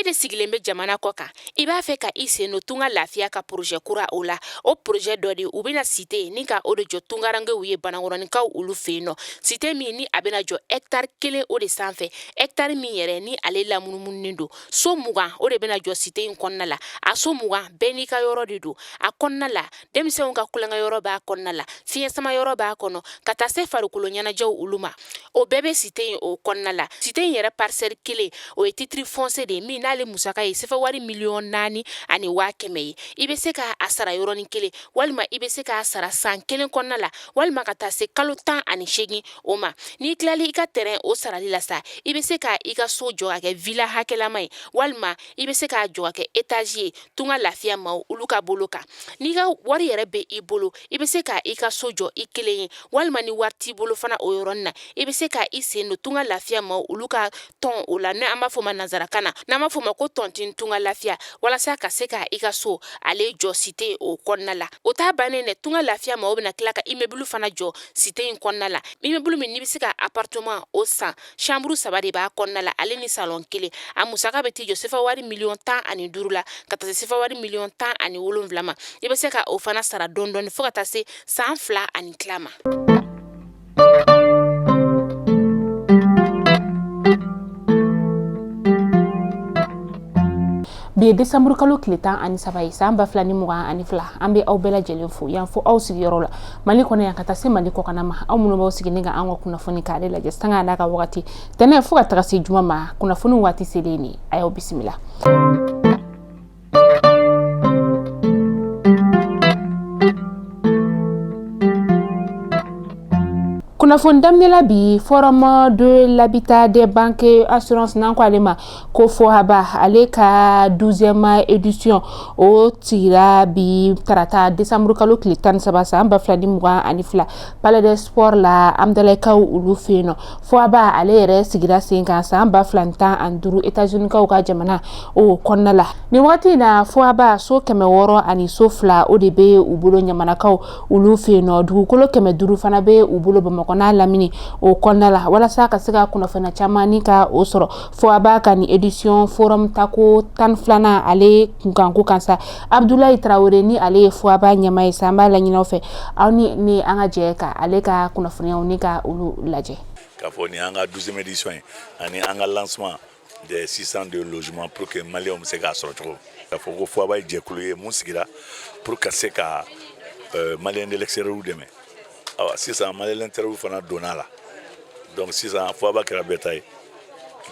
E de sigilen bɛ jamana kɔ kan, i b'a fɛ ka i sen don Tunga Lafiya ka projet kura o la. O projet dɔ de, u bɛna cité ni ka o de jɔ tungarankew ye, Banankɔrɔninkaw olu fɛ yen nɔ. Cité min ni a bɛna jɔ hectare 1 o de sanfɛ, hectare min yɛrɛ ni ale lamunumununen don. So 20 o de bɛna jɔ cité in kɔnɔna la. A so 20 bɛɛ n'i ka yɔrɔ de don a kɔnɔna la. Denmisɛnw ka tulonkɛ yɔrɔ b'a kɔnɔna la, fiɲɛ sama yɔrɔ b'a kɔnɔ, ka taa se farikolo ɲɛnajɛw olu ma, o bɛɛ bɛ cité in o kɔnɔna la. Cité in yɛrɛ parcelle 1, o ye titre foncier de ye min n'ale musaka ye sefa wari 4,1 miliyɔn ye. I bɛ se k'a sara yɔrɔnin kelen, walima i bɛ se k'a sara san 1 kɔnɔna la, walima ka taa se kalo 18 o ma. N'i tilali i ka terrain o sarali la sa, i bɛ se ka i ka so jɔ ka kɛ villa hakɛlama ye, walima i bɛ se k'a jɔ ka kɛ étage ye. Tunga Lafiya maaw olu ka bolo kan, n'i ka wari yɛrɛ bɛ i bolo, i bɛ se ka i ka so jɔ i kelen ye, walima ni wari t'i bolo fana, o yɔrɔnin na, i bɛ se ka i sen don Tunga Lafiya maaw olu ka tɔn o la, n'an b'a fɔ ma nanzarakan na, n'an b'a fɔ ma ko tontine Tunga Lafiya, walasa ka se ka i ka so ale jɔ cité o kɔnɔna la. O t'a bannen dɛ, Tunga Lafiya maaw bɛna tila ka immeuble fana jɔ cité in kɔnɔna la, immeuble min n'i bɛ se ka appartement o san, chambre 3 de b'a kɔnɔna la, ale ni salon 1. A musaka bɛ t'i jɔ sefa wari 15 miliyɔn la, ka taa se sefa wari 17 miliyɔn ma. I bɛ se ka o fana sara dɔɔni dɔɔni fo ka taa se san 2 ani tila ma. Bi ye desanburu kalo tile 13 ye, san 2022. An bɛ aw bɛɛ lajɛlen fo yan fo aw sigiyɔrɔ la, Mali kɔnɔ yan ka taa se Mali kɔkanna ma. Aw minnu b'aw sigi ni ka an ka kunnafoni k'ale lajɛ sanga n'a ka wagati, tɛnɛ fo ka taga se juma ma, kunnafoni waati selen nin, a y'aw bisimila. Kunnafoni daminɛ la bi, Forum de l'habitat des banques assurance, n'an ko ale ma ko FOHABA, ale ka 12e édition o sigira bi tarata décembre kalo tile 13 san 2022, Palais des Sports la, Amdalakaw olu fɛ yen nɔ. FOHABA ale yɛrɛ sigira sen kan san 2015, États-Unis kaw ka jamana o kɔnɔna la. Nin wagati in na, FOHABA so 600 ani so 2 o de bɛ u bolo ɲamanakaw olu fɛ yen nɔ. Dugukolo 500 fana bɛ u bolo Bamakɔ n'a lamini o kɔnɔna la. Walasa ka se ka kunnafoniya caman ni ka o sɔrɔ FOHABA ka nin édition forum tako 12nan ale kunkanko kan sa, Abudulayi Tarawele ni ale ye FOHABA ɲɛmaa ye sa, an b'a laɲini aw fɛ, aw ni ne an ka jɛ ka ale ka kunnafoniyaw ni ka olu lajɛ. K'a fɔ nin y'an ka 12e édition ye ani an ka lancement des 602 logements pour que maliyɛnw bɛ se k'a sɔrɔ cogo. K'a fɔ ko FOHABA ye jɛkulu ye mun sigira pour ka se ka maliyɛn de l'extérieur dɛmɛ. Awa, sisan maliyɛn de l'intérieur fana donna la, donc sisan FOHABA kɛra bɛɛ ta ye.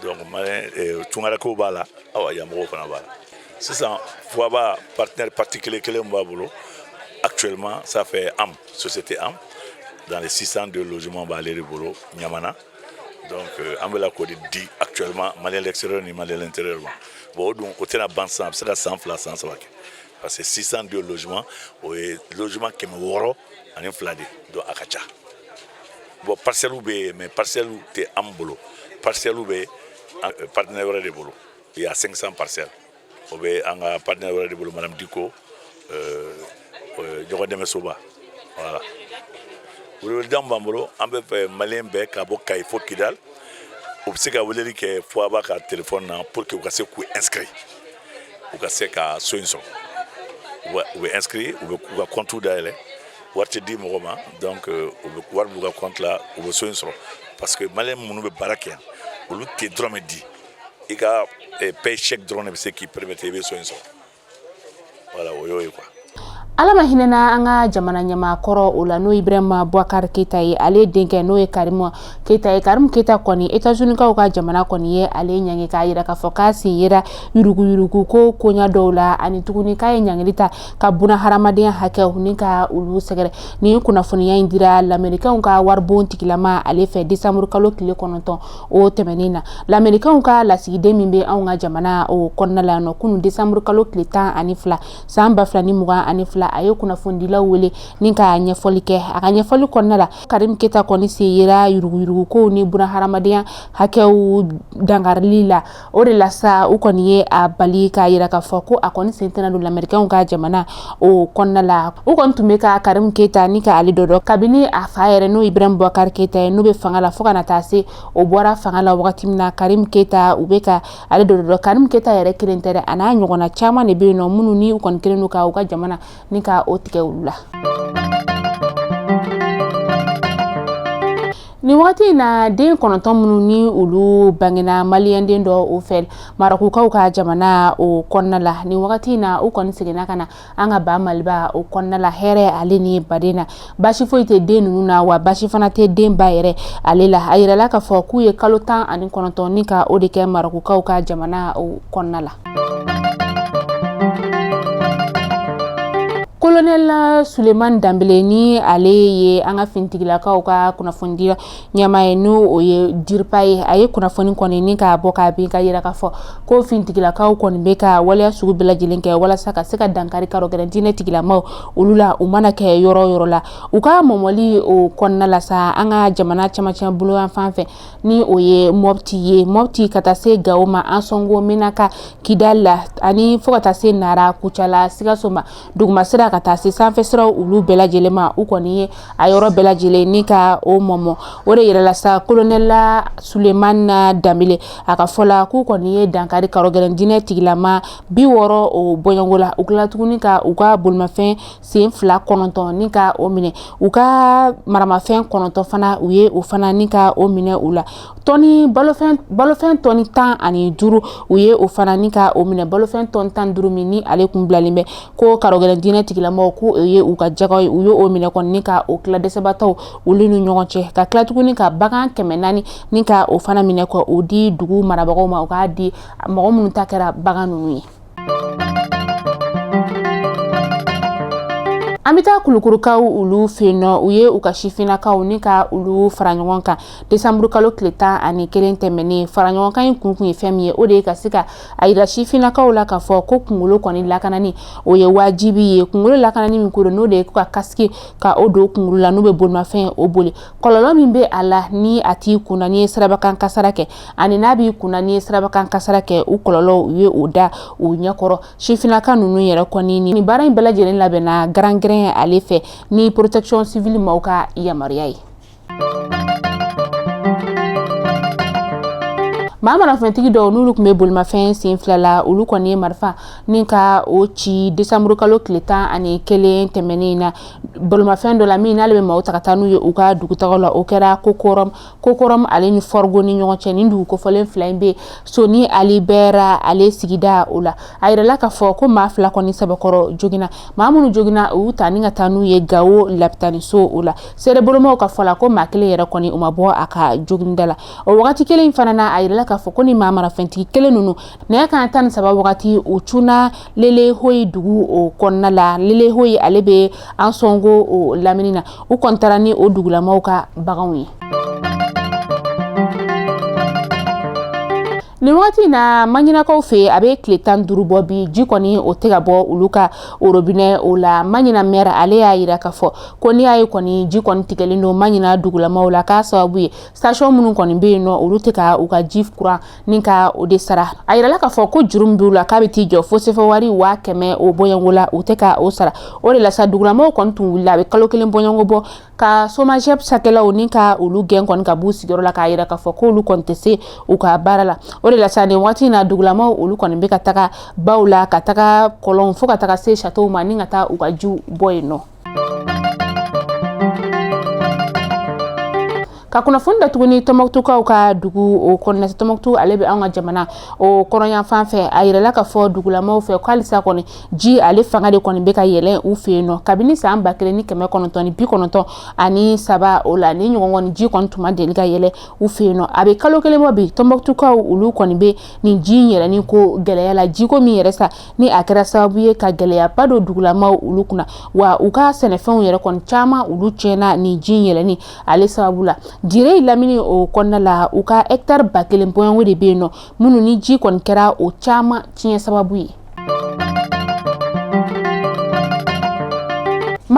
Donc maliyɛn tungarankew b'a la, awa, yan mɔgɔw fana b'a la. Sisan FOHABA partenaire particulier kelen b'a bolo actuellement, ça fait AM, société AM, dans les 602 logements b'ale de bolo Ɲamana. Donc an bɛ la k'o de di actuellement maliyɛn l'extérieur ni maliyɛn l'intérieur ma. Bon, o dun o tɛna ban sisan, a bɛ se ka san 2, san 3 kɛ, parce que 602 logements, o ye logement 602 de, donc a ka ca. Bon, parcelle bɛ yen, mais parcelle tɛ an bolo, parcelle bɛ partenaire wɛrɛ de bolo. Il y a 500 parcelles, o bɛ an ka partenaire wɛrɛ de bolo, madame Diko, ɲɔgɔn dɛmɛ soba. Voilà, weleweledan b'an bolo, an bɛ fɛ maliyɛn bɛɛ ka bɔ Kayi fo Kidal, u bɛ se ka weleli kɛ FOHABA ka téléphone na pour que u ka se k'u inscrit, u ka se ka so in sɔrɔ. U bɛ inscrit, u bɛ u ka compte dayɛlɛ, wari tɛ di mɔgɔ ma, donc u bɛ wari b'u ka compte la, u bɛ so in sɔrɔ, parce que maliyɛn minnu bɛ baara kɛ yan, olu tɛ dɔrɔmɛ di. I ka paye chèque dɔrɔn de bɛ se k'i permettre i bɛ so in sɔrɔ. Voilà, o y'o ye quoi. Ala ma hinɛna an ka jamana ɲɛmaakɔrɔ o la, n'o Ibrahima Boubacar Keita ye, ale denkɛ n'o ye Karimu Keita ye. Karimu Keita kɔni, États-Unis kaw ka jamana kɔni ye ale ɲangi k'a yira k'a fɔ k'a sen yera yuruguyurugu ko koɲa dɔw la, ani tuguni k'a ye ɲangili ta ka buna hadamadenya hakɛw ni ka olu sɛgɛrɛ. Nin kunnafoniya in dira lamɛrikanw ka waribon tigilama ale fɛ décembre kalo tile 9 o tɛmɛnen na. Lamɛrikanw ka lasigiden min bɛ anw ka jamana o kɔnɔna la nɔ, kunun décembre kalo tile 12 san 2022. la, a ye kunnafonidilaw wele ni ka ɲɛfɔli kɛ. A ka ɲɛfɔli kɔnɔna la, Karim Keyita kɔni sen yera yuruguyurugukow ni bunahadamadenya hakɛw dankarili la. O de la sa, u kɔni ye a bali k'a yira k'a fɔ ko a kɔni sen tɛna don lamɛrikɛnw ka jamana o kɔnɔna la. U kɔni tun bɛ ka Karim Keyita ni ka ale dɔdɔ kabini a fa yɛrɛ, n'o Ibrahim Boubacar Keyita ye, n'o bɛ fanga la, fo ka na taa se o bɔra fanga la wagati min na. Karim Keyita, u bɛ ka ale dɔdɔ. Karim Keyita yɛrɛ kelen tɛ dɛ, a n'a ɲɔgɔnna caman de bɛ yen nɔ, minnu ni u kɔni kelen don ka u ka jamana ni ka o tigɛ olu la. Nin wagati in na, den 9 minnu ni olu bangena maliyɛnden dɔ o fɛ Marɔkukaw ka jamana o kɔnɔna la, nin wagati in na u kɔni seginna ka na an ka ba Maliba o kɔnɔna la hɛrɛ ale ni baden na. Baasi foyi tɛ den ninnu na, wa baasi fana tɛ den ba yɛrɛ ale la. A yirala k'a fɔ k'u ye kalo 19 ni ka o de kɛ Marɔkukaw ka jamana o kɔnɔna la. Kolonɛl Suleman Danbele, ni ale ye an ka finitigilakaw ka kunnafonidi ɲɛmaa ye, n'o o ye DIRPA ye, a ye kunnafoni kɔni ni k'a bɔ k'a bin ka yira k'a fɔ ko finitigilakaw kɔni bɛ ka waleya sugu bɛɛ lajɛlen kɛ walasa ka se ka dankari karɔgɛlɛn diinɛ tigilamaw olu la, u mana kɛ yɔrɔ o yɔrɔ la. U ka mɔmɔli o kɔnɔna la sa, an ka jamana camancɛ boloyan fan fɛ, ni o ye Mɔpti ye, Mɔpti ka taa se Gawo ma, Ansɔngo, Menaka, Kidali la, ani fo ka taa se Nara, Kucala, Sikaso ma, dugumasira ka taa se sanfɛ siraw olu bɛɛ lajɛlen ma, u kɔni ye a yɔrɔ bɛɛ lajɛlen ni ka o mɔmɔ. O de yɛrɛ la sa, kolonɛla Sulemani Danbele a ka fɔ la, k'u kɔni ye dankari karɔgɛlɛn diinɛ tigilama 60 o bɔɲɔgɔnko la. U tilala tuguni ka u ka bolimafɛn sen fila 9 ni ka o minɛ, u ka maramafɛn 9 fana, u ye o fana ni ka o minɛ u la. Tɔni balofɛn tɔni 15, u ye o fana ni ka o minɛ. Balofɛn tɔni 15 min ni ale kun bilalen bɛ ko karɔgɛlɛn diinɛ tigilamɔgɔw ko o ye u ka jagaw ye, u ye o minɛ kɔni ni ka o tila dɛsɛbaatɔw olu ni ɲɔgɔn cɛ, ka tila tuguni ka bagan 400 ni ka o fana minɛ ka o di dugu marabagaw ma, u k'a di mɔgɔ minnu ta kɛra bagan ninnu ye. An bɛ taa Kulukurukaw olu fɛ yen nɔ. U ye u ka sifinnakaw ni ka olu fara ɲɔgɔn kan desanburu kalo tile 11 tɛmɛnen. Fara ɲɔgɔn kan in kun kun ye fɛn min ye, o de ye ka se ka a yira sifinnakaw la k'a fɔ ko kunkolo kɔni lakanani o ye wajibi ye. Kunkolo lakanani min ko don, n'o de ye ka kasiki ka o don kunkolo la n'u bɛ bolimafɛn o boli, kɔlɔlɔ min bɛ a la ni a t'i kunna n'i ye sirabakan kasara kɛ, ani n'a b'i kunna n'i ye sirabakan kasara kɛ, u kɔlɔlɔw u ye o da u ɲɛkɔrɔ. Sifinnaka ninnu yɛrɛ kɔni, nin baara in bɛɛ lajɛlen labɛnna Grand Grin ale fɛ ni protection civile maaw ka yamaruya ye. Maa marafɛntigi dɔw n'olu tun bɛ bolimafɛn sen fila la, olu kɔni ye marifa ni ka o ci desanburu kalo tile 11 tɛmɛnen na bolimafɛn dɔ la min n'ale bɛ maaw ta ka taa n'u ye u ka dugutagaw la. O kɛra Kokɔrɔm ale ni Fɔrigo ni ɲɔgɔn cɛ. Nin dugu kofɔlen fila in bɛ Soni Ali Bɛra ale sigida o la. A yirala k'a fɔ ko maa fila kɔni sɛbɛkɔrɔ joginna. Maa minnu joginna, u y'u ta ni ka taa n'u ye Gawo lapitaniso o la. Seerebolomaw ka fɔ la, ko maa kelen yɛrɛ kɔni o ma bɔ a ka joginda la. O wagati kelen in fana na, a yirala k'a fɔ ko ni maa marafɛntigi kelen ninnu, nɛgɛ kanɲɛ 13 wagati, u cunna Lelehoyi dugu o kɔnɔna la. Lelehoyi ale bɛ Ansɔngo o lamini na. U kɔni taara ni o dugulamaw ka baganw ye. Nin wagati in na, Maɲinakaw fɛ, a bɛ tile 15 bɔ bi, ji kɔni o tɛ ka bɔ olu ka orobinɛ o la. Maɲina mɛri ale y'a yira k'a fɔ ko n'i y'a ye kɔni ji kɔni tigɛlen don Maɲina dugulamaw la, k'a sababu ye station minnu kɔni bɛ yen nɔ, olu tɛ ka u ka ji kuran ni ka o de sara. A yirala k'a fɔ ko juru min b'u la, k'a bɛ t'i jɔ fo sefa wari 100 000 o bɔɲɔgɔnko la, u tɛ ka o sara. O de la sa, dugulamaw kɔni tun wulila a bɛ kalo kelen bɔɲɔgɔnko bɔ ka SOMAGEP cakɛlaw ni ka olu gɛn kɔni ka b'u sigiyɔrɔ la, k'a yira k'a fɔ k'olu kɔni tɛ se u ka baara la. O de la sa, nin waati in na, dugulamaw olu kɔni bɛ ka taga baw la, ka taga kɔlɔn fo ka taga se château ma ni ka taa u ka jiw bɔ yen nɔ. Ka kunnafoni datugu ni Tɔnbɔkutukaw ka dugu o kɔnɔna. Tɔnbɔkutu ale bɛ anw ka jamana o kɔrɔnyanfan fɛ. A yirala k'a fɔ dugulamaw fɛ ko halisa kɔni ji ale fanga de kɔni bɛ ka yɛlɛn u fɛ yen nɔ kabini san 1993 o la. Ni ɲɔgɔn kɔni ji kɔni tun ma deli ka yɛlɛ u fɛ yen nɔ. A bɛ kalo kelen bɔ bi, Tɔnbɔkutukaw olu kɔni bɛ nin ji in yɛlɛnni ko gɛlɛya la. Jiko min yɛrɛ sa ni a kɛra sababu ye ka gɛlɛyaba don dugulamaw olu kunna, wa u ka sɛnɛfɛnw yɛrɛ kɔni caman olu tiɲɛna nin ji in yɛlɛnni ale sababu la. Dire lamini o kɔnɔna la, u ka hectare 1000 bɔɲɔgɔnko de bɛ yen nɔ, minnu ni ji kɔni kɛra o caman tiɲɛ sababu ye.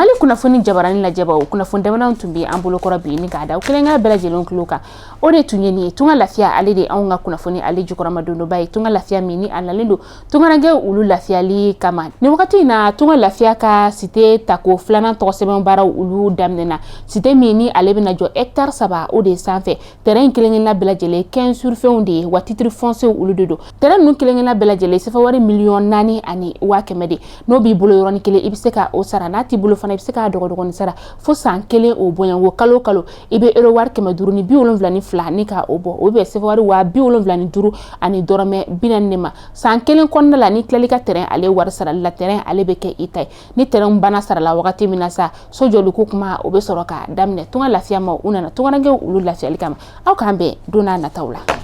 Mali kunnafoni jabarani lajɛbaw, kunnafoni daminɛw tun bɛ an bolokɔrɔ bi ni k'a da aw kelen-kelen bɛɛ lajɛlen tulo kan, o de tun ye nin ye. Tunga Lafiya, ale de anw ka kunnafoni ale jukɔrɔmadondoba ye. Tunga Lafiya min ni a nalen don tungarankew olu lafiyali kama nin wagati in na, Tunga Lafiya ka cité tako filanan tɔgɔsɛbɛn baaraw olu daminɛna. Cité min ni ale bɛna jɔ hectare 3 o de sanfɛ, terrain in kelen-kelenna bɛɛ lajɛlen 15 sur fɛnw de ye, wa titre foncier olu de don. Terrain ninnu kelen-kelenna bɛɛ lajɛlen sefa wari 4,1 miliyɔn de. N'o b'i bolo yɔrɔnin kelen, i bɛ se ka o sara. N'a t'i bolo fana, i bɛ se k'a dɔgɔdɔgɔnin sara fo san kelen o bɔɲɔgɔnko. Kalo o kalo, i bɛ euro wari 572 ni ka o bɔ, o bɛ sefa wari 75 ani dɔrɔmɛ 40 de ma. San kelen kɔnɔna la, ni tilali ka terrain ale wari sarali la, terrain ale bɛ kɛ i ta ye. Ni terrain banna sarala wagati min na sa, so jɔliko kuma o bɛ sɔrɔ ka daminɛ. Tunga Lafiya ma, u nana tungarankew olu lafiyali kama. Aw k'an bɛn don n'a nataw la.